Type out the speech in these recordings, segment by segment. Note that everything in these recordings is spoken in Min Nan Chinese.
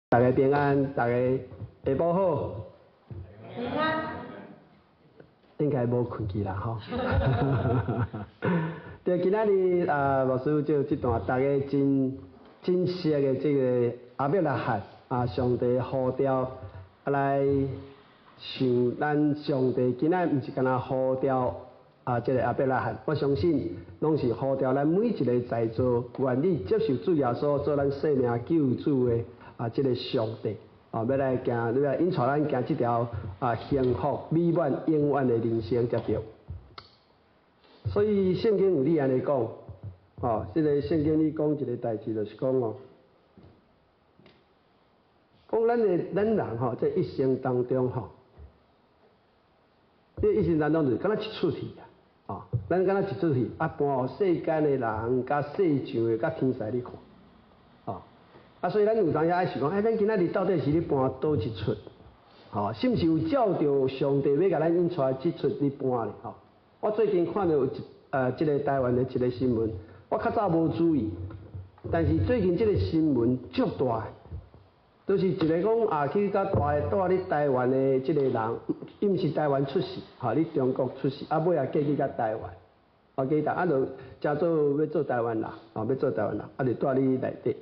大家平安，大家下晡好。平安。應該無睏去啦吼。對，今仔日啊，牧師就這段大家真真熟的這個亞伯拉罕啊，上帝呼召來想咱上帝今仔毋是干焦呼召啊，這個亞伯拉罕，我相信攏是呼召咱每一个在座願意接受主耶穌做咱生命救主的啊，這個上帝啊，欲來行，欲來引帶咱行這條啊幸福美滿永遠的人生才對。所以聖經有咧按呢講，哦，這个聖經裡講一个代誌，就是講哦，講咱的咱人吼，這一生當中吼，這一生當中就是敢若一齣戲啊，哦，咱敢若一齣戲，啊，搬予世間的人、佮世上的、佮天使咧看，哦，啊，所以咱有當時愛想講，欸，咱今仔日到底是咧搬佗一齣？吼，是毋是有照著上帝欲共咱引帶這齣咧搬咧？吼，我最近看著有一這个台灣的一个新聞，我較早無注意，但是最近這个新聞足大，就是一个講啊去佮蹛蹛佇台灣的這个人，伊毋是台灣出世，吼，佇中國出世，啊尾仔嫁去佮台灣，啊嫁台啊就成做欲做台灣人，吼，欲做台灣人，啊就蹛佇內底。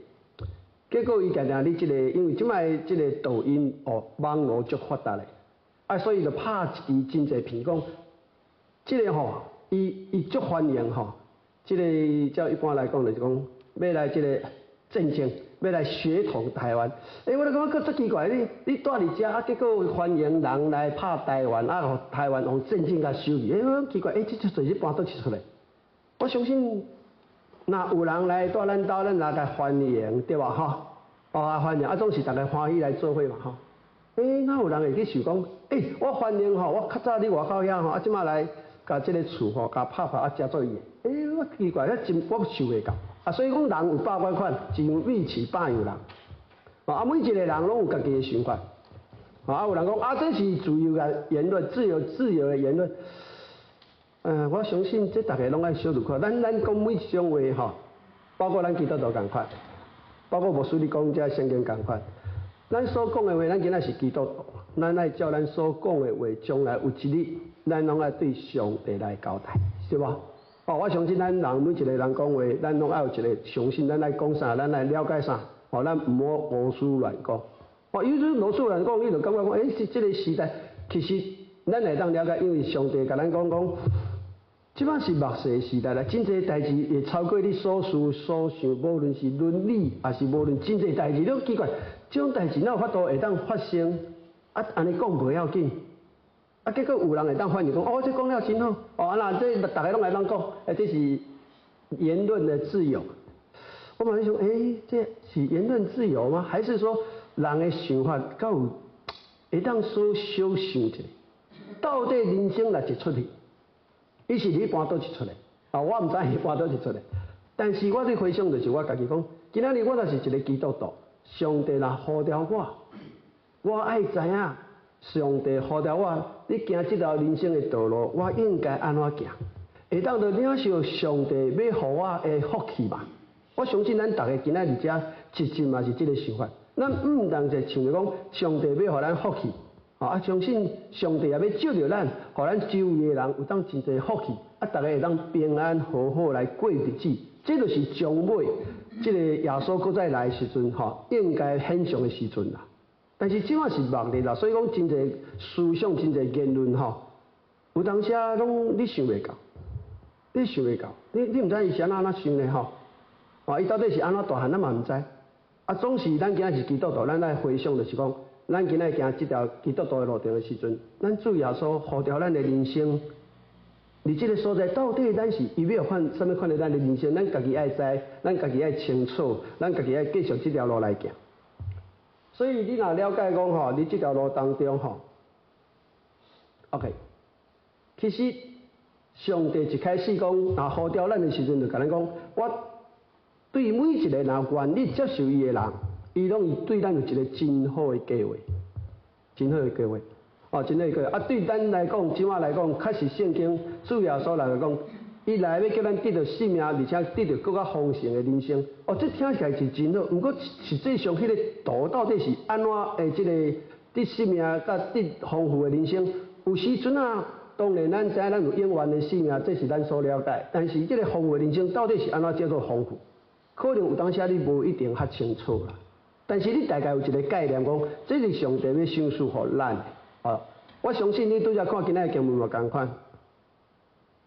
結果伊定定佇這个，因為這擺這个抖音哦，網路足發達的，啊所以就拍一支真濟片講，這个吼，伊伊足歡迎吼，這个照一般來講就是講，欲來這個戰爭，欲來血統台灣。欸，我就感覺閣足奇怪，你你蹛佇遮啊，結果歡迎人來拍台灣，啊，予台灣用戰爭共收去。欸，我奇怪，欸，這這是搬佗一齣來？我相信，若有人來蹛咱兜，咱也共歡迎，對無吼？哦，啊歡迎，啊總是逐家歡喜來做伙嘛吼。欸，哪有人會去想講，欸，我歡迎吼，我較早佇外口遐吼，啊這擺來共這个厝吼，共拍拍啊，食做伊的。欸，我奇怪，遐真我想袂到。啊，所以講人有百款款，一樣米飼百樣人。啊，每一个人攏有家己的想法。啊，有人講啊，這是自由的言論，自由自由的言論。嗯，我相信這逐家攏愛小慮看。咱咱講每一種話吼，包括咱基督徒仝款，包括牧師咧講這聖經仝款。咱所講的話，咱今仔是基督徒，咱愛照咱所講的話，將來有一日，咱攏愛對上帝來交代，是無？哦，我相信咱人每一个人講話，咱攏愛有一个相信，咱愛講啥，咱愛了解啥，哦，咱毋好胡思亂講。哦，有陣胡思亂講，你就感覺講，欸，這這个時代其實咱會當了解，因為上帝共咱講講，這擺是末世時代啦，真濟代誌會超過你所思所想，無論是倫理，抑是無論真濟代誌，你奇怪，這種代誌哪有法度會當發生？啊，按呢講無要緊，啊，結果有人會當反應講，哦，這講了真好，哦，啊若這逐家攏會當講，欸，這是言論的自由。我嘛咧想，欸，這是言論自由嗎？還是說人的想法敢有會當說小想一下？到底人生若一齣戲，伊是咧搬佗一齣的？啊，我毋知伊搬佗一齣的。但是我咧回想就是我家己講，今仔日我若是一个基督徒，上帝若呼召我，我愛知影上帝呼召我，你行這條人生的道路，我應該按怎行？會當著領受上帝欲予我的福氣嘛？我相信咱逐家今仔日遮一直嘛是這个想法。咱毋通就像著講，上帝欲予咱福氣，啊，相信上帝也欲藉著咱，予咱周圍的人有當真濟福氣，啊，逐家會當平安和好來過日子。這就是終尾，這个耶穌閣再來的時陣，吼，應該顯像的時陣啦。但是這擺是末日啦，所以講真濟思想、真濟言論，吼，有當時啊，攏你想袂到，你想袂到，你你毋知伊是按怎按怎想的吼，哦，伊到底是按怎大漢，咱嘛毋知。啊，總是咱今仔是基督徒，咱愛回想就是講，咱今仔行這條基督徒的路程的時陣，咱主耶穌呼召咱的人生，佇這个所在到底咱是伊欲款啥物款的咱的人生，咱家己愛知，咱家己愛清楚，咱家己愛繼續這條路來行。所以你若了解講吼，佇這條路當中吼，OK，其實上帝一開始講啊呼召咱的時陣，就共咱講，我對每一个人願意接受伊的人，伊攏會對咱有一个真好的計劃，真好的計劃，哦，真好的計劃。啊，對咱來講，這擺來講，確實聖經主耶穌來講，伊來欲叫咱得著性命，而且得著閣較豐盛的人生。哦，這聽起來是真好，毋過實際上彼個圖到底是按怎的？這個得性命佮得豐富的人生，有時陣啊，當然咱知影咱有永遠的性命，這是咱所了解。但是這個豐富的人生到底是按怎叫做豐富？可能有當時你無一定較清楚啦。但是你大概有一個概念講，這是上帝欲賞賜予咱的。哦，我相信你拄才看今仔的經文嘛仝款。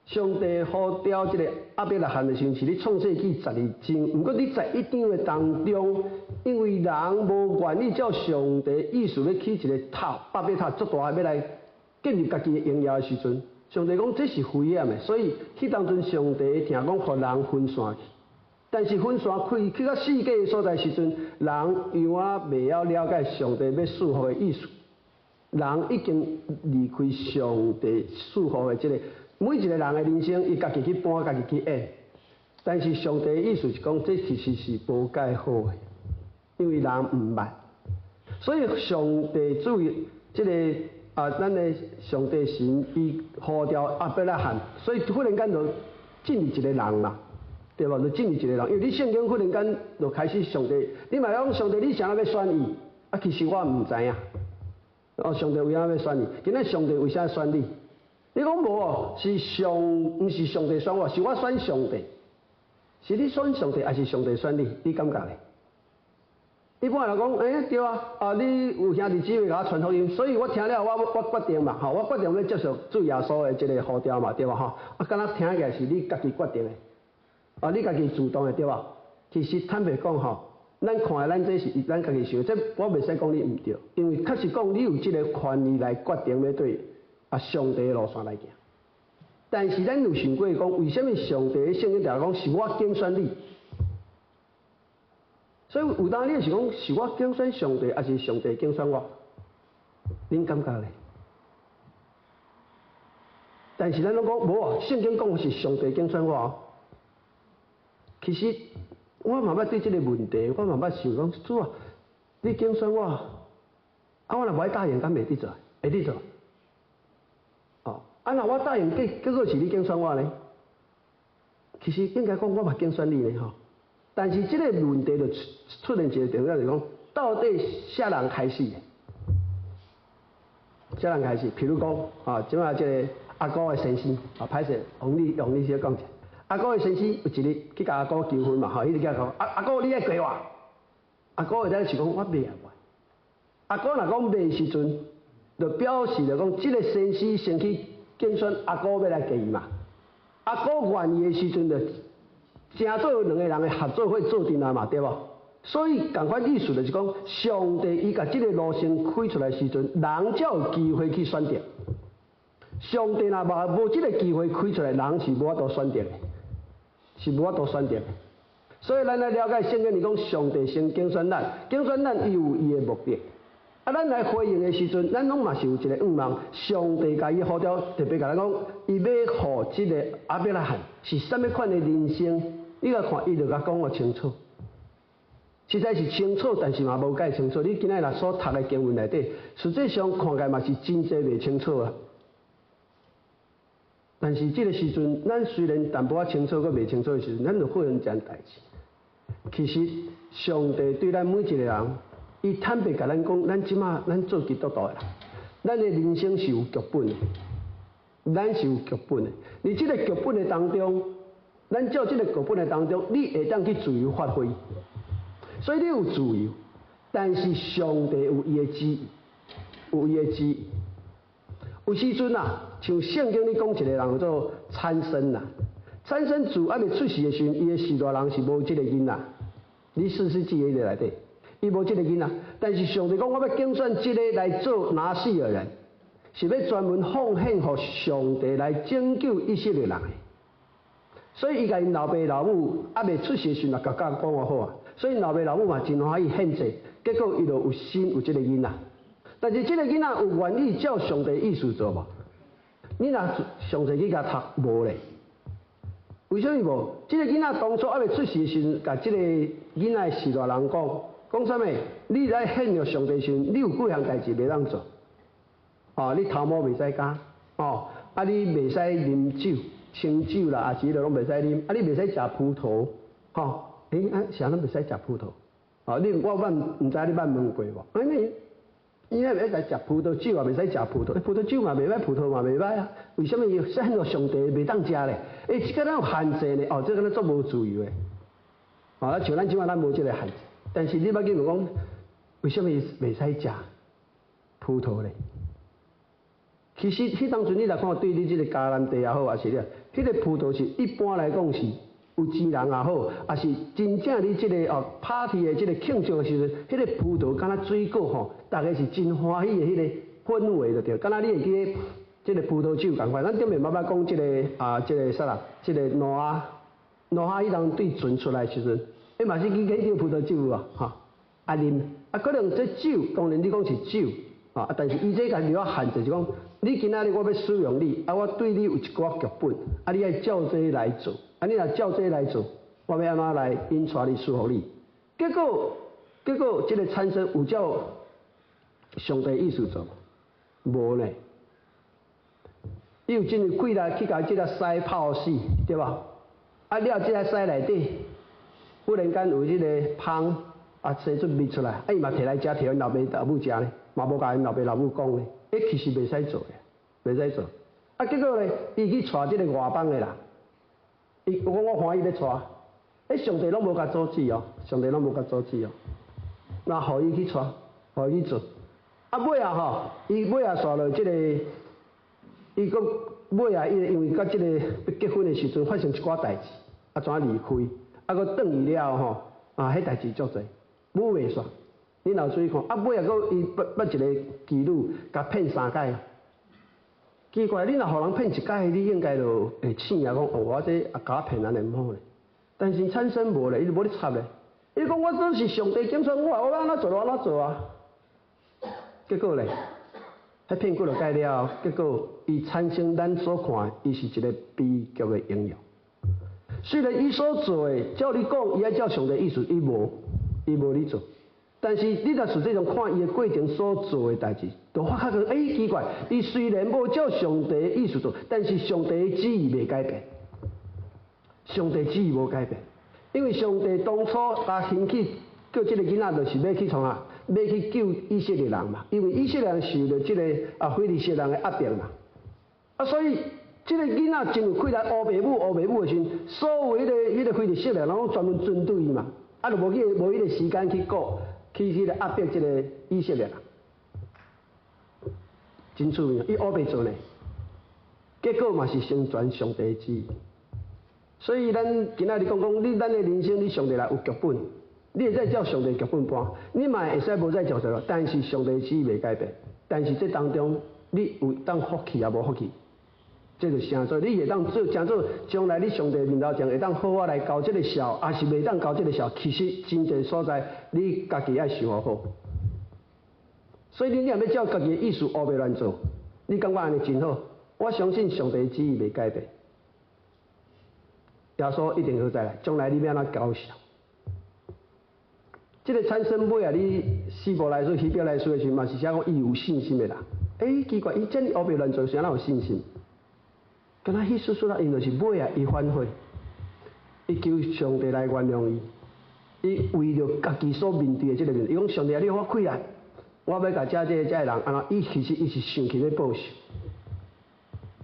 上帝呼召這個亞伯拉罕的時陣，是佇創世記12章。毋過佇11章的當中，因為人無願意照上帝意思欲起一個塔，巴別塔足大，欲來建立家己的榮耀的時陣，上帝講這是危險的，所以彼當陣上帝聽講予人分散去。但是分散開去到四界的所在時陣，人猶仔袂曉了解上帝欲賜福的意思，人已經離開上帝賜福的這個。每一個人的人生，伊家己去搬，家己去演。但是上帝的意思是講，這其實是無蓋好的，因為人毋捌。所以上帝注意這個啊，咱的上帝神伊呼召亞伯拉罕，所以忽然間就進入一個人啦，對無？就進入一個人，因為你聖經忽然間就開始上帝，你嘛講上帝你啥欲選伊？啊，其實我毋知影。哦，上帝為啥欲選伊？今仔上帝為啥選你？你講無哦，是上，毋是上帝選我，是我選上帝。是你選上帝，還是上帝選你？你感覺咧？一般來講，對啊，啊，你有兄弟姊妹共我傳福音，所以我聽了，我決定嘛，吼，我決定欲接受主耶穌的這個呼召嘛，對無吼？啊，敢若聽起來是你家己決定的，啊，你家己主動的，對無？其實坦白講吼，咱看的咱這是咱家己想，這我袂使講你毋對，因為確實講你有這個權利來決定欲對啊上帝的路線來行。但是咱有想過講，為啥物上帝聖經常講是我揀選你？所以有當你是講是我揀選上帝，還是上帝揀選我？恁感覺咧？但是咱攏講無啊，聖經講是上帝揀選我哦。其實我嘛捌對這個問題，我嘛捌想講，主啊，你揀選我，啊，我若無愛答應，敢袂得做？會得做？哦，啊，若我答應，結果是你揀選我呢？其實應該講我嘛揀選你呢吼。但是這個問題就出現一個重點，就是講到底啥人開始？啥人開始？譬如講，啊，這擺這個阿哥的先生，啊，歹勢，王你王你小講者。阿哥的先生有一日去共阿哥求婚嘛，吼，彼個叫講，阿阿哥你愛嫁我？阿哥會當是講我袂愛。阿哥若講袂時陣，就表示就講這個先生先去揀選阿哥欲來嫁伊嘛。阿哥願意的時陣就。成做兩個人的合作伙做陣啊嘛，對無？所以仝款意思就是講，上帝伊共這個路線開出來時陣，人才有機會去選擇。上帝若無這個機會開出來，人是無法度選擇的，是無法度選擇的。所以咱來了解聖經裡講，上帝先揀選咱，揀選咱伊有伊的目的。啊，咱來回應的時陣，咱攏嘛是有一個願望，上帝共伊呼召，特別共咱講，伊欲予這個亞伯拉罕是啥物款的人生？你共看，伊就共講予清楚，實在是清楚，但是嘛無蓋清楚。你今仔日所讀的經文內底，實際上看起來嘛是真濟袂清楚啊。但是這個時陣，咱雖然淡薄仔清楚，閣袂清楚的時陣，咱就發現一件代誌。其實上帝對咱每一個人，伊坦白共咱講，咱這馬咱做基督徒的人，咱的人生是有劇本的，咱是有劇本的。佇這個劇本的當中，咱照這個劇本的當中，你會當去自由發揮，所以你有自由，但是上帝有伊的旨意，有伊的旨意。有時陣啊，像聖經裡講一個人叫做參孫啦，參孫自猶未出世的時陣，伊的序大人是無這個囡仔。你士師記彼個內底，伊無這個囡仔，但是上帝講我欲揀選這個來做拿細耳人，是欲專門奉獻予上帝來拯救以色列人的。所以伊共𪜶老爸老母猶未出世時陣就共講講好啊，所以老爸老母嘛真歡喜獻祭，結果伊就有生有這個囡仔。但是這個囡仔有願意照上帝意思做無？你若詳細去共讀無咧？為啥物無？這個囡仔當初猶未出世時陣，共這個囡仔的序大人講，講啥物？你來獻予上帝時陣，你有幾項代誌袂當做？哦，你頭毛袂使剪，哦，啊你袂使啉酒。清酒啦，抑是彼個攏袂使啉，啊你袂使食葡萄，吼，欸，啊是按怎袂使食葡萄？哦，你我捌毋知你捌問過無？啊你伊若袂使食葡萄酒也袂使食葡萄，葡萄酒嘛袂歹，葡萄嘛袂歹啊。為啥物伊寫個上帝袂當食咧？欸，這個哪有限制呢？哦，這個敢若足無自由的。哦，啊像咱這擺咱無這个限制，但是你捌去問講，為啥物袂使食葡萄咧？其實彼當陣你若看對你這个迦南地也好，抑是咧，彼個葡萄是一般來講是有錢人也好，抑是真正你這个哦 party 的這个慶祝的時陣，彼個葡萄敢若水果吼，逐家是真歡喜的彼个氛圍就對，敢若你會記得這个葡萄酒仝款，咱頂面捌捌講這个啊，這个啥啦，這个挪亞，挪亞彼當對船出來時陣，伊嘛是去研究葡萄酒有無？吼，啊啉，啊可能這酒當然你講是酒，啊，但是伊這共留限制是講，你今仔日我欲使用你，啊我對你有一寡劇本，啊你愛照這來做，啊你若照這來做，我欲按怎來引帶你祝福你？結果這个參孫有照上帝意思做無？無呢？伊有真有氣力去共這个狮拍死，對無？啊了，這个狮內底忽然間有這个蜂啊生出蜜出來，啊伊嘛提來食，提𪜶老爸老母食呢，嘛無共𪜶老爸老母講呢。欸，其實袂使做的，袂使做。啊，結果呢，伊去娶這个外邦的人，伊講我歡喜欲娶，欸，上帝攏無共阻止哦，上帝攏無共阻止哦。那予伊去娶，予伊去做。啊，尾仔吼，伊尾仔煞落這个，伊閣尾仔伊因為佮這個欲結婚的時陣發生一寡代誌，啊怎離開，啊閣轉去了後吼，啊，彼代誌足濟，舞袂煞。你若注意看，啊尾仔閣伊捌捌一個妓女，共騙三擺。奇怪，你若予人騙一擺，你應該就會醒啊，講哦，我這啊共我騙按呢毋好咧。但是參孫無咧，伊就無咧插咧。伊講我這是上帝揀選我，我欲按怎做就按怎做啊。結果咧，彼騙幾落擺了後，結果伊產生咱所看，伊是一個悲劇的英雄。雖然伊所做的，照你講，伊愛照上帝意思，伊無，伊無咧做。但是你若實際上看伊的過程所做的代誌，就發覺欸奇怪，伊雖然無照上帝的意思做，但是上帝的旨意袂改變。上帝旨意無改變，因為上帝當初共興起叫這个囡仔，就是欲去創啥？欲去救以色列人嘛。因為以色列人受著這个啊非利士人的壓迫嘛。啊，所以這个囡仔真有氣力，烏爸母烏爸母的時陣，所有彼个非利士人攏專門針對伊嘛。啊，就無去無彼个時間去顧。去彼个壓迫這个以色列人，真趣味，伊烏白做呢，結果嘛是成全上帝旨意。所以咱今仔日講講，你咱的人生，你上帝來有劇本，你會使照上帝劇本搬，你嘛會使無再照做，但是上帝旨意袂改變。但是這當中，你有當福氣抑無福氣，這就成做你會當做，成做將來你上帝面頭前會當好好來交這个數，抑是袂當交這个數，其實真濟所在，你家己愛想好。所以你若欲照家己的意思烏白亂做，你感覺按呢真好？我相信上帝旨意袂改變，耶穌一定會再來，將來你欲按怎交數？這个參孫尾仔，你希伯來書、希伯來書的時陣，嘛是寫講伊有信心的人。欸，奇怪，伊遮爾烏白亂做，是按怎有信心？敢若彼說說啦，因就是尾仔伊反悔，伊求上帝來原諒伊，伊為著家己所面對的這个問題，伊講上帝啊，你予我氣力，我欲共遮這個遮的人按怎？伊其實伊是生氣欲報仇，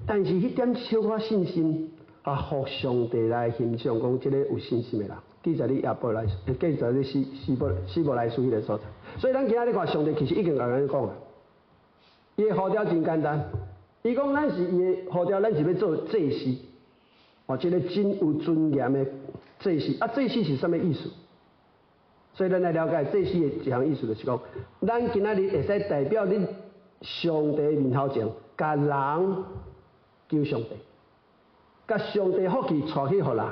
但是彼點小可信心啊，予上帝來欣賞，講這個有信心的人，記載佇亞伯來，記載佇希伯來書彼个所在。所以咱今仔日看上帝其實已經共咱講啊，伊的呼召真簡單。伊講咱是伊的呼召，咱是欲做祭司，哦，這个真有尊嚴的祭司。啊，祭司是啥物意思？所以咱來了解祭司的一項意思，就是講，咱今仔日會使代表恁上帝面頭前，共人求上帝，共上帝福氣帶去予人。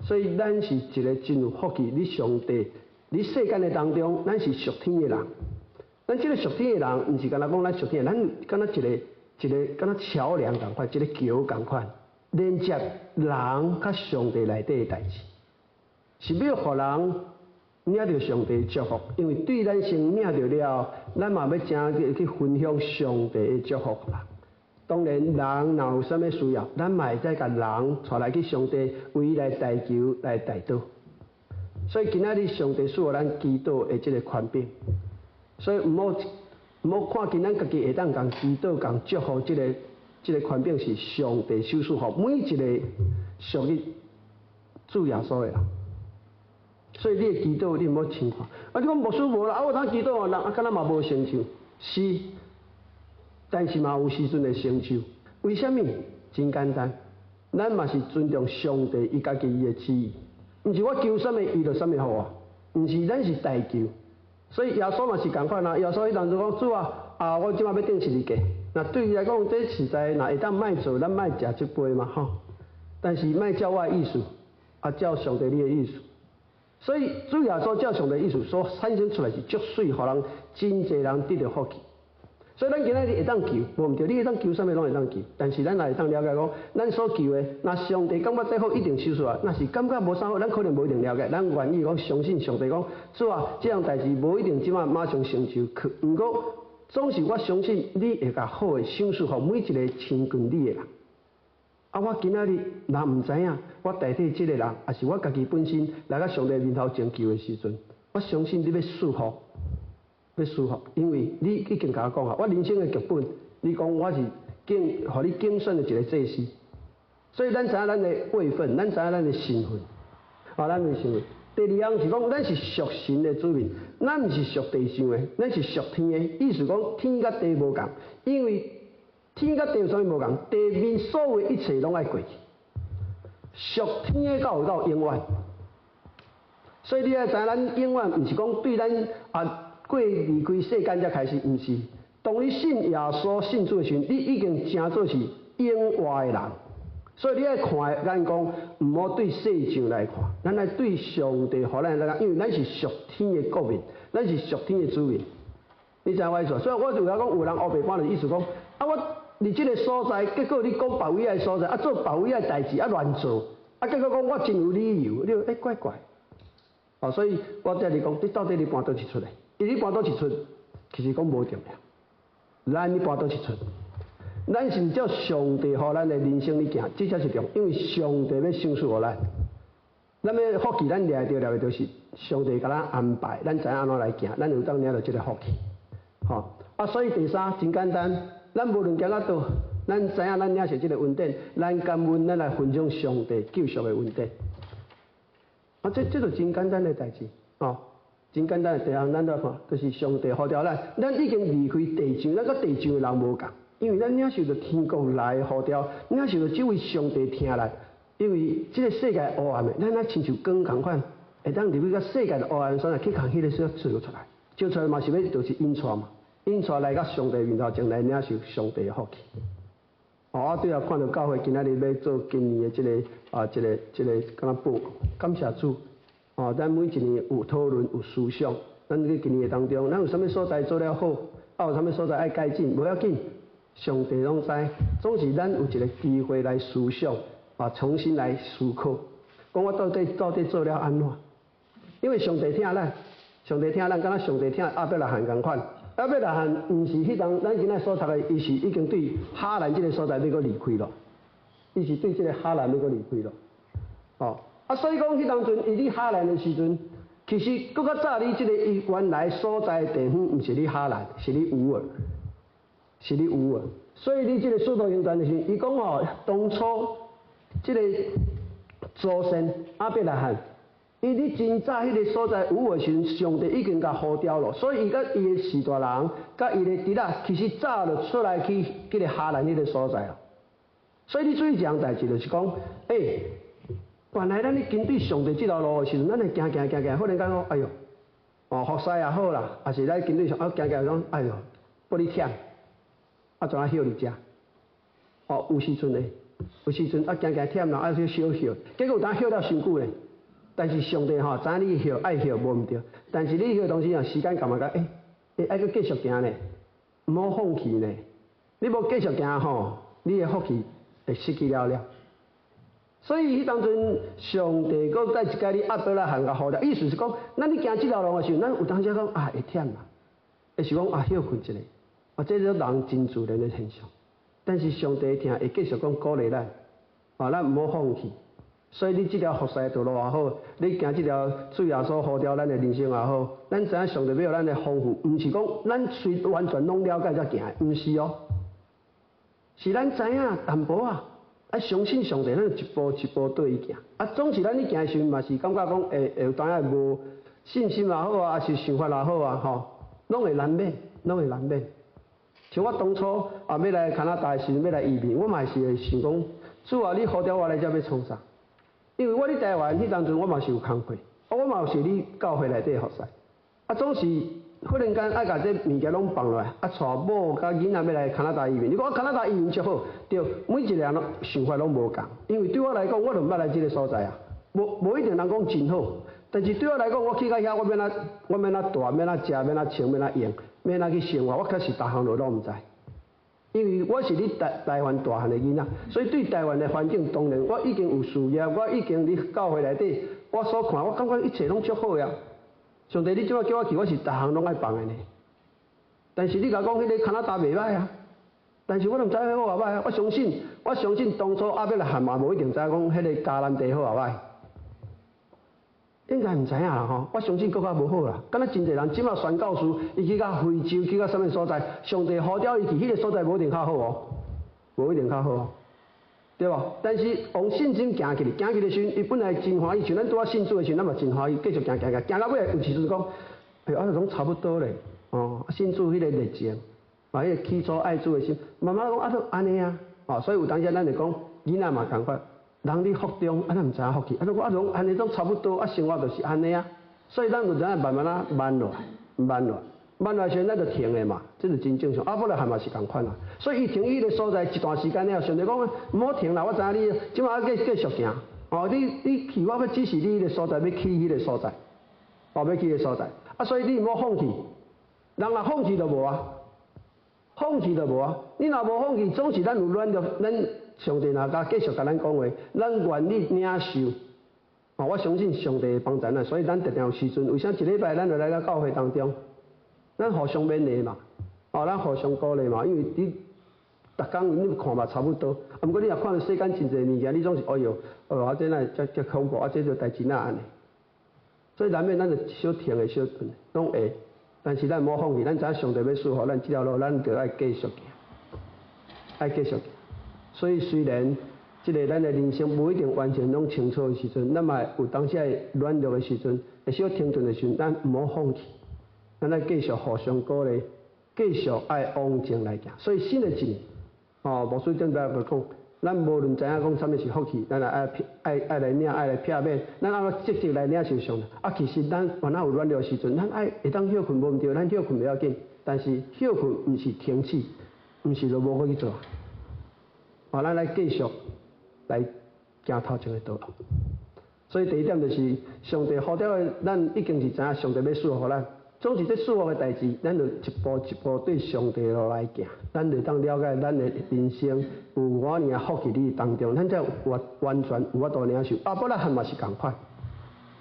所以咱是一个真有福氣，佇上帝佇世間的當中，咱是屬天的人。咱這个屬天的人，毋是干焦講咱屬天的，咱敢若一个一个敢若橋梁仝款，一个橋仝款，連接人佮上帝內底的代誌，是欲予人領著上帝祝福，因為對咱先領著了後，咱嘛欲誠去分享上帝的祝福啦。當然，人若有啥物需要，咱嘛會使共人帶來去上帝為伊來代求來代禱。所以今仔日上帝賜予咱祈禱的這个權柄，所以毋好看輕咱家己會當共祈禱、共祝福這个權柄是上帝賞賜予每一个屬於主耶穌的人。所以你的祈禱你毋好輕看。啊，你講牧師無啦，啊我通祈禱哦，人啊敢若嘛無成就，是，但是嘛有時陣會成就。為啥物？真簡單，咱嘛是尊重上帝伊家己伊的旨意，毋是我求啥物伊就啥物予我，毋是咱是代求。所以耶穌嘛是仝款啊，耶穌彼當陣講主啊，啊我這擺欲釘十字架，若對伊來講，這實在若會當莫做，咱莫食這杯嘛吼。但是莫照我的意思，啊照上帝你的意思。所以主耶穌照上帝意思所產生出來是足媠，予人真濟人得著福氣。所以咱今仔日會當求，無毋對，你會當求啥物攏會當求。但是咱也會當了解講，咱所求的，若上帝感覺這好，一定賞賜啊。若是感覺無啥好，咱可能無一定了解。咱願意講相信上帝講，主啊，這項代誌無一定這擺馬上成就，可毋過總是我相信你會共好的賞賜予每一個親近你的人。啊！我今仔日若毋知影，我代替這个人，抑是我家己本身來到上帝面頭前求的時陣，我相信你欲賜福，欲賜福，因為你已經共我講啊，我人生的劇本，你講我是揀，予你揀選的一個祭司，所以咱知影咱的位份，咱知影咱的身份，啊，咱的身份。第二項是講，咱是屬神的子民，咱毋是屬地上的，咱是屬天的。意思講天佮地無仝，因為天佮地有啥物無仝？地面所有一切攏愛過去，屬天的才有到永遠。所以你愛知影，咱永遠毋是講對咱啊過離開世間才開始，毋是。當你信耶穌、信主的時陣，你已經成做是永活的人。所以你愛看的眼光，毋好對世上來看，咱愛對上帝予咱來看，因為咱是屬天的國民，咱是屬天的子民。你知影我意思？所以我就有講，有人烏白搬的意思講，啊我佇這个所在，結果你講別位的所在，啊做別位的代誌，啊亂做，啊結果講我真有理由，你欸怪怪。哦，所以我才佇講，你到底你搬佗一出來？伊你搬佗一出，其實講無重要。咱你搬佗一出，咱是照上帝予咱的人生咧行，這才是重要。因為上帝欲賞賜予咱，咱欲福氣，咱掠著掠的就是上帝共咱安排，咱知影按怎來行，咱有當領著這个福氣。吼，啊，所以第三真簡單，咱無論行到佗，咱知影咱領受這个恩典，咱感恩，咱來分享上帝救贖的恩典。啊，這就真簡單的代誌，哦，真簡單的第二，咱來看，就是上帝呼召咱，咱已經離開地上，咱佮地上的人無仝，因為咱領受著天國來的呼召，領受著這位上帝疼咱，因為這个世界黑暗的，咱愛親像光仝款，會當入去到世界的黑暗所在，去共彼个所照出來，照出來嘛是欲就是引帶嘛，引帶來到上帝面頭前來領受上帝的福氣。哦，我對啊，看著教會今仔日欲做今年的這个啊，這个敢若報告，感謝主。哦，咱每一年有討論有思想，咱佇今年的當中，咱有啥物所在做了好，啊有啥物所在愛改進，無要緊，上帝攏知。總是咱有一个機會來思想，啊，重新來思考，講我到底到底做了按怎？因為上帝疼咱，上帝疼咱，敢若上帝疼亞伯拉罕仝款。亞伯拉罕毋是彼當咱今仔所讀的，伊是已經對哈蘭這个所在欲閣離開咯，伊是對這个哈蘭欲閣離開咯。哦，啊，所以講彼當陣伊佇哈蘭的時陣，其實閣較早佇這个伊原來所在的地方，毋是佇哈蘭，是佇烏爾，是佇烏爾。所以佇這个使徒行傳的時陣，伊講吼，當初這个祖先亞伯拉罕。伊佇真早彼个所在烏爾時陣，上帝已經共呼召咯，所以伊佮伊的序大人，佮伊的侄仔，其實早就出來去彼个哈蘭彼个所在咯。所以你注意一項代誌，就是講，欸，原來咱咧跟對上帝這條路的時陣，咱會行行行行，忽然間講，哎喲，哦，服侍也好啦，抑是咱跟對上啊行行講，哎喲，予你忝，啊怎啊歇佇遮？哦，有時陣的，有時陣啊行行忝啦，啊去小歇，結果有當歇了傷久咧。但是上帝吼，知影你歇愛歇無毋對，但是你歇當時啊，時間到嘛，欸，欸，愛閣繼續行呢，毋好放棄呢。你無繼續行吼，你的福氣會失去了了。所以彼當陣，上帝閣再一擺你亞伯拉罕共呼召，意思是講，咱咧行這條路的時陣，咱有當時講啊會忝啦，會想講啊歇睏一下，啊這種人真自然的現象。但是上帝疼會繼續講鼓勵咱，啊，咱毋好放棄。所以你這條服侍道路也好，你行這條主耶穌呼召咱的人生也好，咱知影上帝欲予咱的豐富，毋是講咱雖完全攏了解才行的，毋是哦，是咱知影淡薄仔，愛相信上帝，咱就一步一步對伊行。啊，總是咱咧行的時陣嘛是感覺講會有當仔無信心也好啊，抑是想法也好啊，吼，攏會難免，攏會難免。像我當初啊，欲來加拿大的時陣，欲來移民，我嘛是會想講，主啊，你呼召我來遮欲創啥？因為我佇台灣彼當陣，我嘛是有工課，啊，我嘛有是佇教會內底服侍，啊，總是忽然間愛共這物件攏放落來，啊，帶某佮囡仔欲來加拿大移民。你講啊，加拿大移民足好，對，每一個人攏想法攏無仝，因為對我來講，我就毋捌來這个所在啊，無一定人講真好，但是對我來講，我去到遐，我欲按怎住，欲按怎食，欲按怎穿，欲按怎用，欲按怎去生活，我確實逐項路攏毋知。因為我是佇台灣大漢的囡仔，所以對台灣的環境當然我已經有事業，我已經佇教會內底，我所看，我感覺一切攏足好呀。上帝，你這擺叫我去，我是逐項攏愛放的呢。但是你共我講彼个加拿大袂䆀啊，但是我都毋知彼好抑䆀啊。我相信當初亞伯拉罕嘛無一定知影講彼个迦南地好抑䆀。應該毋知影啦吼，我相信閣較無好啦。敢若真濟人這擺宣教士，伊去到非洲，去到啥物所在，上帝呼召伊去，彼个所在無一定較好哦，無一定較好哦，對無？但是用信心行去，行去的時陣，伊本來真歡喜，像咱拄仔信主的時陣，咱嘛真歡喜，繼續行行行，行到尾有時陣講，哎喲，啊攏差不多咧，哦，信主彼个熱情，啊，彼个起初愛主的心，慢慢講啊，都按呢啊，哦，所以有當時咱會講，囡仔嘛仝款。人佇福中，啊，咱毋知影福氣，啊，講啊，攏按呢攏差不多，啊，生活就是按呢啊，所以咱有陣慢慢仔慢落來，慢落來，慢落來時陣咱就停的嘛，這就真正常。亞伯拉罕嘛是仝款啊，所以伊停彼个所在一段時間了後，上帝講毋好停啦，我知影你這擺繼續行，哦，你去，我欲指示你彼个所在，欲去彼个所在，哦，欲去彼个所在，啊，所以你毋好放棄，人若放棄就無啊，放棄就無啊，你若無放棄，總是咱有軟弱，咱。上帝若共繼續共咱講話，咱願意領受，哦，我相信上帝會幫助咱，所以咱定定有時陣。為啥一禮拜咱就來到教會當中，咱互相勉勵嘛，哦，咱互相鼓勵嘛，因為你逐工你看嘛差不多，啊，毋過你若看著世間真濟物件，你總是哎喲，哦，啊這哪會遮恐怖，啊這就代誌哪按呢？所以難免咱就小停的小頓，攏會，但是咱毋好放棄，咱知影上帝欲賜予咱這條路，咱就愛繼續行，愛繼續行。所以雖然這个咱的人生無一定完全攏清楚的時陣，咱嘛有當時會軟弱的時陣，會小停頓的時陣，咱毋好放棄，咱愛繼續互相鼓勵，繼續愛往前來行。所以新的一年，哦，牧師頂擺就講，咱無論知影講啥物是福氣，咱來愛來領，愛來避免，咱按怎積極來領受上帝。啊，其實咱原來有軟弱的時陣，咱愛會當歇睏無毋對，咱歇睏袂要緊，但是歇睏毋是停止，毋是就無閣去做。哦，咱來繼續來行頭前的道路。所以第一點就是上帝呼召的，咱已經是知影上帝欲賜予咱。總是這賜福的代誌，咱就一步一步對上帝路來行，咱就當了解咱的人生有偌爾福氣佇當中，咱才完完全有法度領受。亞伯拉罕嘛是仝款，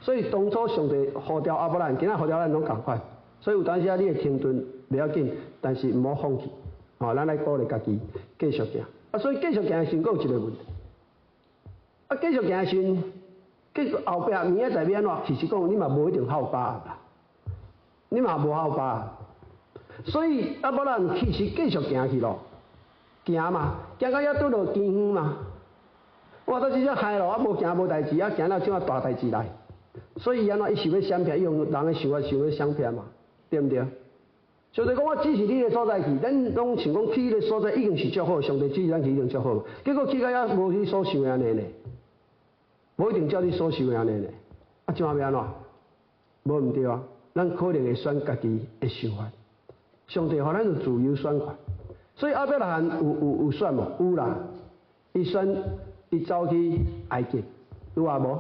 所以當初上帝呼召亞伯拉罕，今仔呼召咱攏仝款。所以有當時仔你會停頓袂要緊，但是毋好放棄。哦，咱來鼓勵家己繼續行。啊，所以繼續行的時陣，閣有一個問題。啊，繼續行的時陣，結果後壁明仔載欲按怎？其實講你嘛無一定較有把握啦，你嘛無較有把握。所以亞伯拉罕其實繼續行去咯，行嘛，行到遐拄著天昏嘛。哇，這這害咯，啊無行無代誌，啊行了這麼大代誌來。所以伊按怎？伊想欲閃避，伊用人的想法想欲閃避嘛，對毋對？上帝講我指示你的所在去，咱攏想講去彼个所在已經是足好，上帝指示咱去已經足好。結果去到遐無你所想的按呢呢，無一定照你所想的按呢呢。啊，這擺欲按怎？無毋對啊，咱可能會選家己的想法。上帝予咱有自由選權，所以亞伯拉罕有選無？有啦，伊選伊走去埃及，有啊無？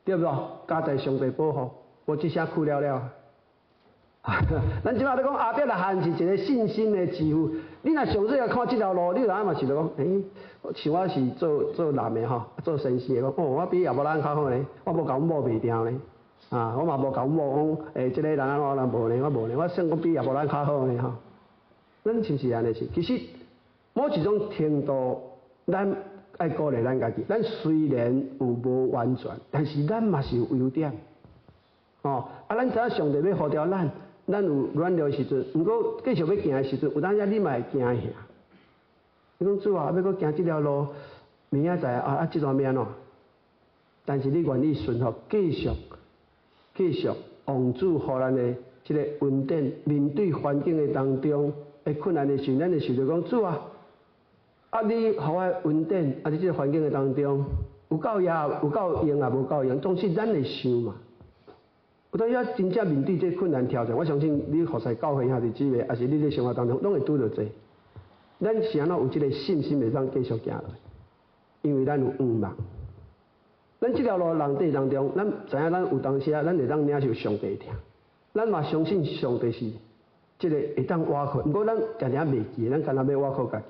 對無？加在上帝保護，無這聲哭了了。咱這擺咧講亞伯拉罕是一個信心的之父。你若上細漢看這條路，你若嘛是咧講，欸，像我是做男的吼，做先生的講，哦，我比亞伯拉罕較好呢，我無共阮某賣掉呢，啊，我嘛無共阮某講，欸，這個人按怎我無呢，我無呢，我算講比亞伯拉罕較好呢吼。咱是毋是按呢是？其實某一種程度，咱愛鼓勵咱家己。咱雖然有無完全，但是咱嘛是有優點。哦，啊，咱知影上帝欲呼召咱，咱有軟弱的時陣，毋過繼續欲行的時陣，有當時你嘛會驚嚇。你講主啊，欲閣行這條路，明仔載啊啊，這段欲按怎？但是你願意順服，繼續繼續往主予咱的這个恩典，面對環境的當中的困難的時陣，咱會想著講主啊，啊你予我恩典，啊佇這个環境的當中，有夠也有夠用也無夠用，總是咱會想嘛。有當時真正面對這困難挑戰，我相信你服侍教會兄弟姊妹，抑是你佇生活當中，攏會拄著這。咱是按怎有這个信心會當繼續行落去？因為咱有向望。咱這條路人地當中，咱知影咱有當時啊，咱會當領受上帝的疼，咱嘛相信上帝是這个會當倚靠，毋過咱定定袂記，咱干焦欲倚靠家己，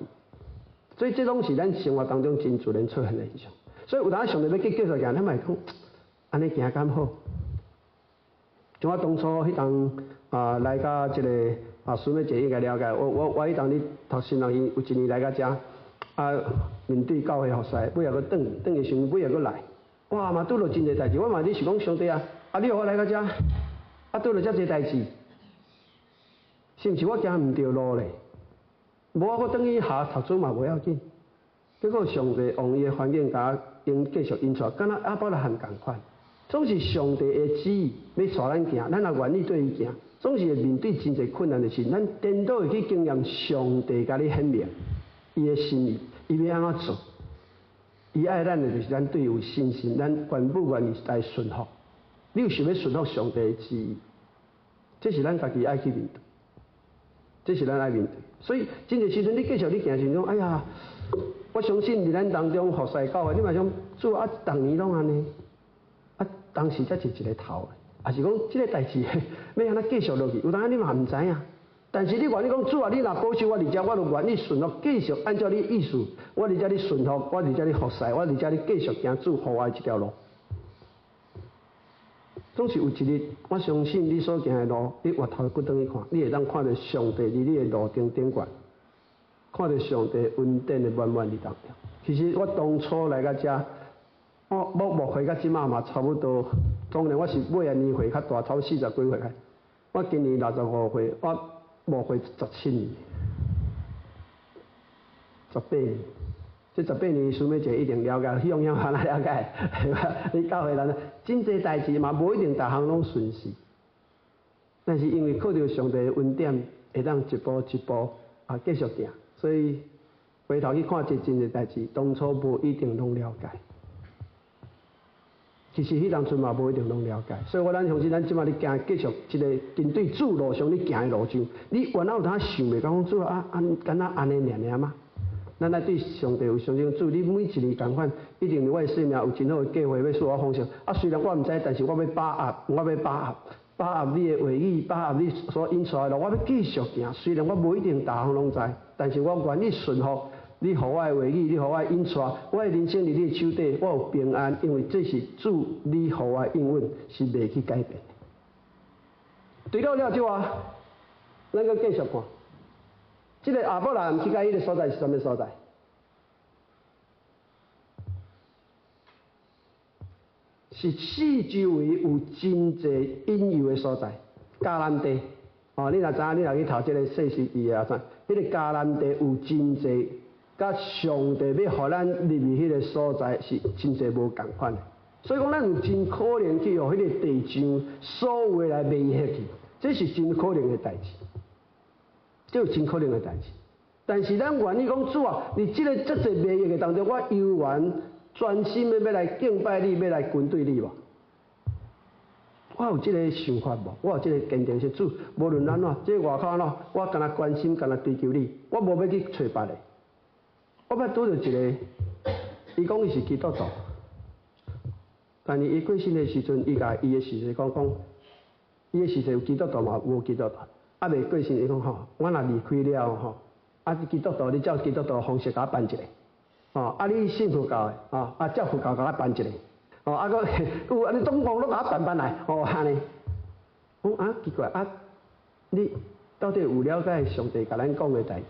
所以這攏是咱生活當中真自然出現的現象。所以有當上帝欲叫繼續行，咱嘛會講按呢行敢好？像我當初彼當啊來到這个啊，孫妹姐應該了解，我我我彼當咧讀神學院，有一年來到遮啊，面對教會服侍，尾仔閣轉轉的時陣，尾仔閣來。哇！嘛拄著真濟代誌，我嘛咧想講上帝啊，啊你予我來到遮，啊拄著遮濟代誌，是毋是我行毋著路咧？無我閣轉去學讀書嘛無要緊。結果上帝用伊的環境共我引繼續引帶，敢若亞伯拉罕仝款，總是上帝的旨意欲帶咱行，咱若願意綴伊行，總是會面對真濟困難的時陣，咱顛倒會去經驗上帝共你顯明伊的心意，伊欲按怎做。伊愛咱的，就是咱對伊有信心，咱願不願意來順服？你有想欲順服上帝的旨意？這是咱家己愛去面對，這是咱愛面對。所以，真濟時陣你繼續你行時陣，哎呀，我相信佇咱當中服侍教會，你嘛想主啊，逐年攏按呢，啊，當時才是一个頭，抑是講這个代誌欲按怎繼續落去？有當你嘛毋知影。但是你願意講主啊，你若保守我佇遮，我就願意順服，繼續按照你意思，我佇遮咧順服，我佇遮咧服侍，我佇遮咧繼續行主予我的這條路。總是有一日，我相信你所行的路，你回頭閣轉去看，你會當看著上帝佇你的路頂頂懸，看著上帝恩典的滿滿佇當中。其實我當初來到遮，我牧會到這馬嘛差不多，當然我是尾仔年歲較大，差不多四十幾歲。我今年65歲，我牧會17年，十八年，這十八年師妹姐一定了解，彼樣樣哪了解？你教會人真濟代誌嘛，無一定逐項攏順遂，但是因為靠著上帝的恩典，會當一步一步啊繼續行，所以回頭去看這真濟代誌，當初無一定攏了解。其實彼當陣嘛無一定攏了解，所以我咱相信咱這馬咧行繼續這个針對主路上咧行的路上，你原來有當想袂到講主啊，按敢若按呢爾爾嗎？咱愛對上帝有相信，主你每一年仝款，一定佇我的生命有真好的計劃欲賜我豐盛。啊，雖然我毋知，但是我欲把握，我欲把握，把握你的話語，把握你所引帶的路，我欲繼續行。雖然我無一定逐項攏知，但是我願意順服。你予我的話語，你予我的引帶，我的人生佇你的手底，我有平安，因為這是主你予我的應允，是袂去改變的。除了了之外，咱閣繼續看，這个亞伯蘭去到彼个所在是啥物所在？是四周圍有真濟引誘的所在，迦南地。哦，你若知影，你若去讀這个士師記啊啥，彼个迦南地有真濟。佮上帝欲予咱入去彼个所在是真濟無仝款的，所以講咱有真可能去予彼个地上所有的來迷惑去，這是真可能的代誌，這有真可能的代誌。但是咱願意講主啊，佇這个遮濟迷惑的當中，我猶原專心的欲來敬拜你，欲來跟隨你無？我有這个想法無？我有這个堅定是主，無論按怎，這个外口按怎，我干焦關心，干焦追求你，我無欲去揣別个。我捌拄著一个，伊講伊是基督徒，但是伊過身的時陣，伊共伊的時勢講講，伊的時勢有基督徒嘛，無基督徒，啊未過身，伊講吼，我若離開了吼，啊基督徒你照基督徒方式共我辦一下，吼，啊你信佛教的，吼，啊照佛教共我辦一下，吼，啊閣有按呢總共攏共我辦辦來，吼按呢，講啊奇怪啊，你到底有了解上帝共咱講的代誌？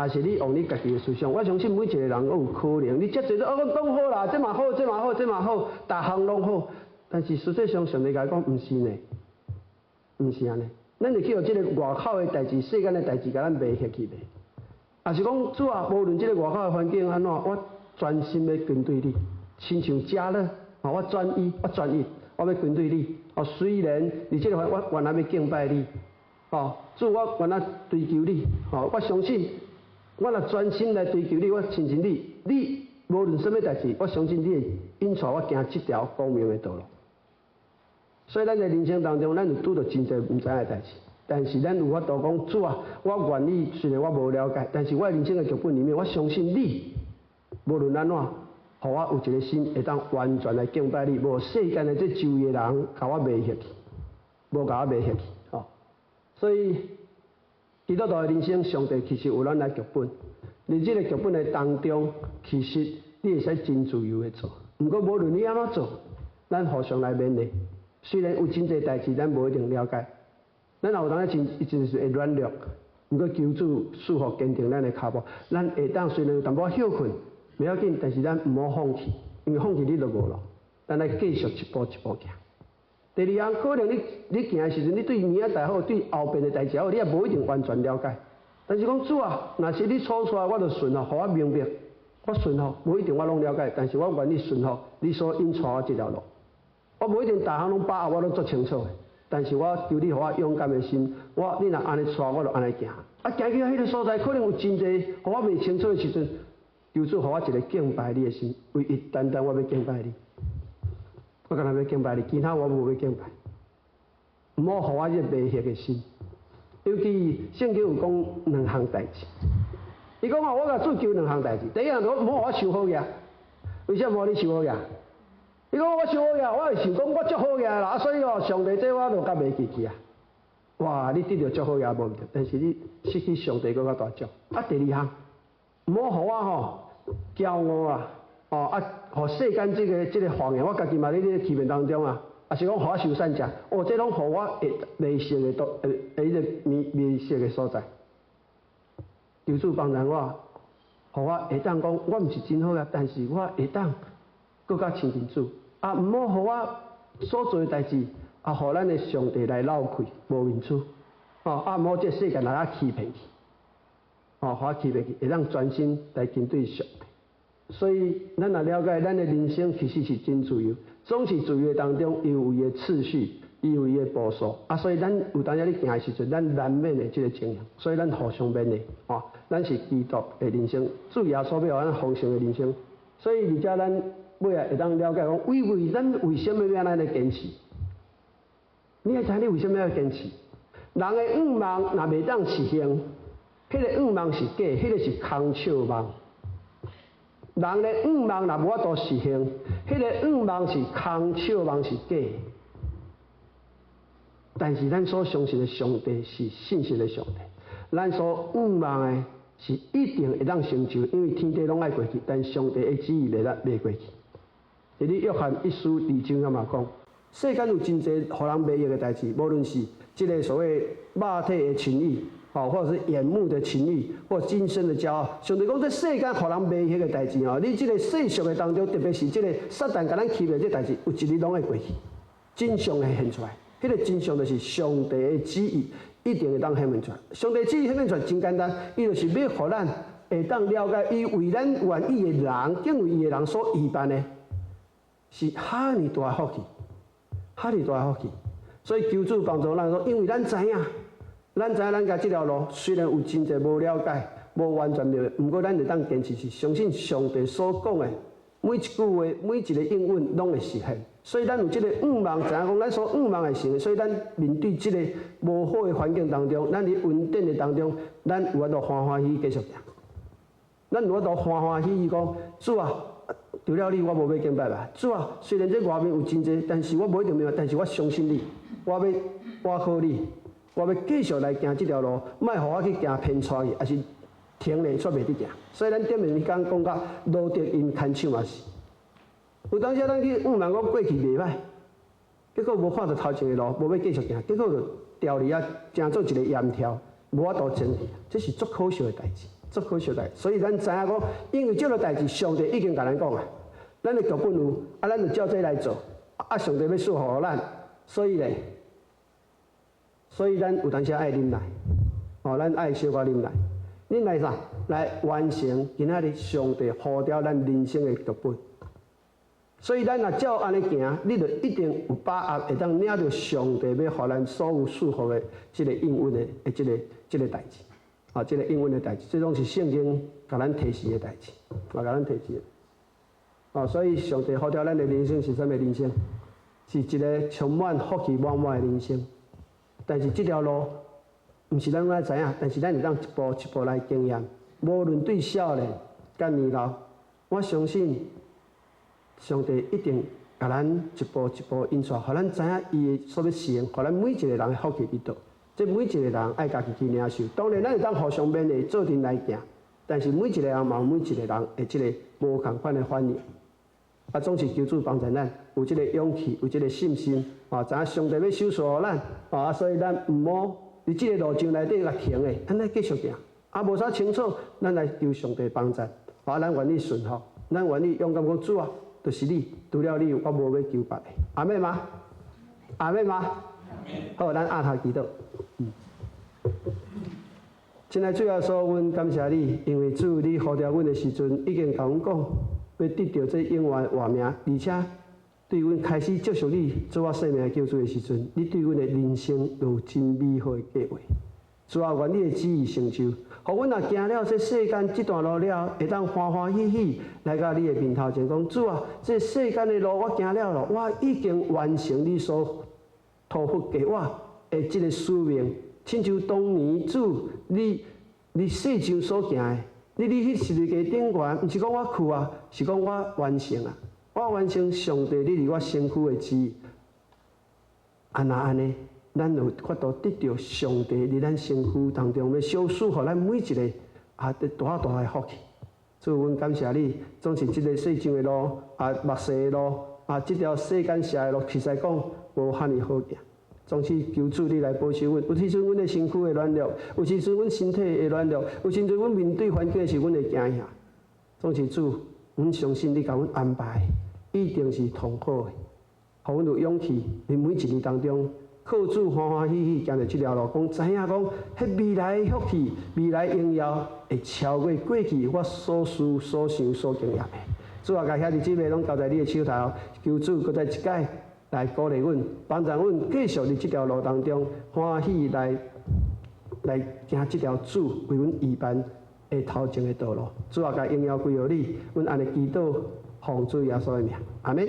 抑是你用你家己的思想？我相信每一個人都有可能。你遮濟都哦，攏好啦，這嘛好，這嘛好，這嘛好，逐項攏好。但是實際上，上帝共伊講，毋是呢，毋是按呢。咱會去予這个外口的代誌、世間的代誌，共咱迷惑去袂？抑是講主啊，無論這个外口的環境按怎，我專心欲跟隨你，親像迦勒，哦，我專一，我專一，我欲跟隨你。哦，雖然佇這个環，我原來欲敬拜你，哦，主，我原來追求你，哦，我相信，我若專心來追求你，我親近你，你無論啥物代誌，我相信你會引帶我行這條光明的道路。所以咱在人生當中，咱有拄著真濟毋知影的代誌，但是咱有法度講，主啊，我願意，雖然我無了解，但是我的人生的劇本裡面，我相信你，無論按怎，予我有一个心會當完全來敬拜你，無世間的這周圍的人共我迷惑去，無共我迷惑去，吼。所以基督徒的人生，上帝其實有咱來劇本，佇這个劇本的當中，其實你會使真自由的做。毋過無論你按怎做，咱互相來勉勵。雖然有真濟代誌，咱無一定了解，咱也有當時真真是會軟弱。毋過求主賜福堅定咱的跤步，咱會當雖然有淡薄仔歇睏，袂要緊，但是咱毋好放棄，因為放棄你就無咯。咱來繼續一步一步行。第二項，可能你你行的時陣，你對明仔載好，對後邊的代誌好，你也無一定完全了解。但是講主啊，若是你所帶，我就順服，予我明白，我順服，無一定我攏了解，但是我願意順服你所引帶我這條路。我無一定逐項攏把握，我攏足清楚的。但是我求你予我勇敢的心，我你若按呢帶，我就按呢行。啊，行去彼个所在，可能有真濟予我袂清楚的時陣，求主予我一个敬拜你的心，唯一單單我欲敬拜你，我干焦欲敬拜你，其他我無欲敬拜。毋好予我這个迷惑的心。尤其聖經有講兩項代誌，伊講哦，我共主求兩項代誌。第一項，毋好予我收好額，為啥毋予你收好額？伊講我收好額，我會想講我足好額啦，啊所以哦，上帝這我就較袂記去啊。哇，你得著足好額無毋對，但是你失去上帝閣較大獎。啊，第二項，毋好予我吼驕傲啊，哦啊，予世間這个這个謊言，我家己嘛佇咧欺騙當中啊，抑是講予我傷善食，哦，這攏予我會迷失的都會會彼个迷迷失的所在。求主幫助我，予我會當講，我毋是真好額，但是我會當閣較親近主。啊，毋好予我所做的代誌，啊，予咱的上帝來落氣，無面子。哦，啊，毋好這世間來我欺騙去，哦，予我欺騙去，會當專心來跟隨上帝。所以，咱若了解咱的人生其實是真自由，總是自由的當中，伊有伊的次序，伊有伊的步數。啊，所以咱有當時咧行的時陣，咱難免會這个情形。所以咱互相勉勵，哦，咱是基督的人生，主耶穌欲予咱豐盛的人生。所以，而且咱尾仔會當了解講，為為咱為啥物欲按呢堅持？你愛知你為啥物欲堅持？人的願望若袂當實現，彼个願望是假，彼个是空笑夢。人的願望若無法度實現，彼个願望是空笑夢，是假。但是咱所相信的上帝是信實的上帝，咱所願望的是一定會當成就，因為天地攏愛過去，但上帝的旨意袂當袂過去。佇咧約翰一書二章遐嘛講，世間有真濟予人迷惑的代誌，無論是這个所謂肉體的情慾，哦，或者是眼目的情慾，或今生的驕傲。上帝講，這世間予人迷惑的代誌哦，你這個世俗的當中，特別是這个撒旦共咱欺騙這代誌，有一日攏會過去，真相會顯出來。彼个真相就是上帝的旨意，一定會當顯現出來。上帝旨意顯現出來真簡單，伊就是欲予咱會當了解，伊為咱願意的人，敬畏伊的人所預辦的，是遐爾大福氣，遐爾大福氣。所以求主幫助咱說，因為咱知影，咱知影咱家這條路雖然有真濟無了解、無完全明白，毋過咱會當堅持是相信上帝所講的每一句話、每一个應允攏會實現。所以咱有這個願望，知影講咱所願望會實現。所以咱面對這個無好的環境當中，咱佇穩定的當中，咱有法度歡歡喜喜繼續行。咱有法度歡歡喜喜講，主啊，除了你，我無欲敬拜吧。主啊，雖然這外面有真濟，但是我無一定明白，但是我相信你，我欲倚靠你，我欲繼續來行這條路，莫予我去行偏差去，抑是停咧煞袂得行。所以咱頂面彼工講到羅得𪜶牽手嘛是，有當時咱去向望講過去袂歹，結果無看著頭前的路，無欲繼續行，結果就牢佇遐，成做一个鹽條，無法度前去，這是足可惜的代誌。足可惜代。所以咱知影講，因為這个代誌，上帝已經共咱講啊，咱的劇本有，啊，咱就照這來做，啊，上帝欲賜福予咱，所以咧，所以咱有當時愛忍耐，哦，咱愛小可忍耐，忍耐啥？來完成今仔日上帝呼召咱人生的劇本。所以咱若照按呢行，你就一定有把握會當領著上帝欲予咱所有賜福的這个應允的這个代誌，啊，這个應允的代誌，這攏是聖經共咱提示的代誌，啊，共咱提示的。哦，所以上帝呼召咱的人生是啥物人生？是一个充滿福氣滿滿的人生。但是這條路，毋是咱攏愛知影，但是咱會當一步一步來經驗。無論對少年佮年老，我相信上帝一定共咱一步一步引帶，予咱知影伊的所欲成，予咱每一個人的福氣佇佗。這每一個人愛家己去領受。當然，咱會當互相勉勵，做陣來行。但是每一個人嘛有每一個人的這个無仝款的反應。啊，總是求主幫助咱有這个勇氣，有這个信心，啊，知影上帝欲賞賜予咱，啊，所以咱毋好佇這个路上內底共停的，咱愛繼續行。啊，無啥清楚，咱來求上帝幫助。啊，咱願意順服，咱願意勇敢講主啊，就是你，除了你，我無欲求別的。阿們嗎？阿們嗎？好，咱按頭祈禱。親愛主耶穌，阮感謝你，因為主你呼召阮的時陣，已經共阮講，欲得著這永遠活命，而且對阮開始接受你做我生命的救主的時陣，你對阮的人生有真美好的計劃。主啊，願你的旨意成就，予阮若行了這世間這段路了，會當歡歡喜喜來到你的面頭前，講主啊，這世間的路我行了囉，我已經完成你所託付給我的這个使命。親像當年主你佇世上所行的，你佇彼十字架頂懸，毋是講我去啊，是講我完成啊，我完成上帝你佇我身軀的旨意。啊，若按呢，咱有法度得著上帝佇咱身軀當中欲賞賜予咱每一个啊，大大的福氣。主，阮感謝你，總是這个世上的路啊，末世的路啊，這條世間社的路，實在講無遐爾好行。總是求主你來保守阮，有時陣阮的身軀會軟弱，有時陣阮身體會軟弱，有時陣阮面對環境時，阮會驚嚇。總是主，阮相信你共阮安排，一定是上好的，予阮有勇氣，佇每一年當中，靠主歡歡喜喜行佇這條路，講知影講，彼未來的福氣、未來榮耀會超過過去我所思、所想、所經驗的。主啊，共兄弟姊妹攏交在你的手頭，求主閣再一擺來鼓勵阮，幫助阮繼續佇這條路當中歡喜來來行這條主為阮預辦的頭前的道路。主啊，共榮耀歸予你，阮按呢祈禱，奉主耶穌的名，阿們。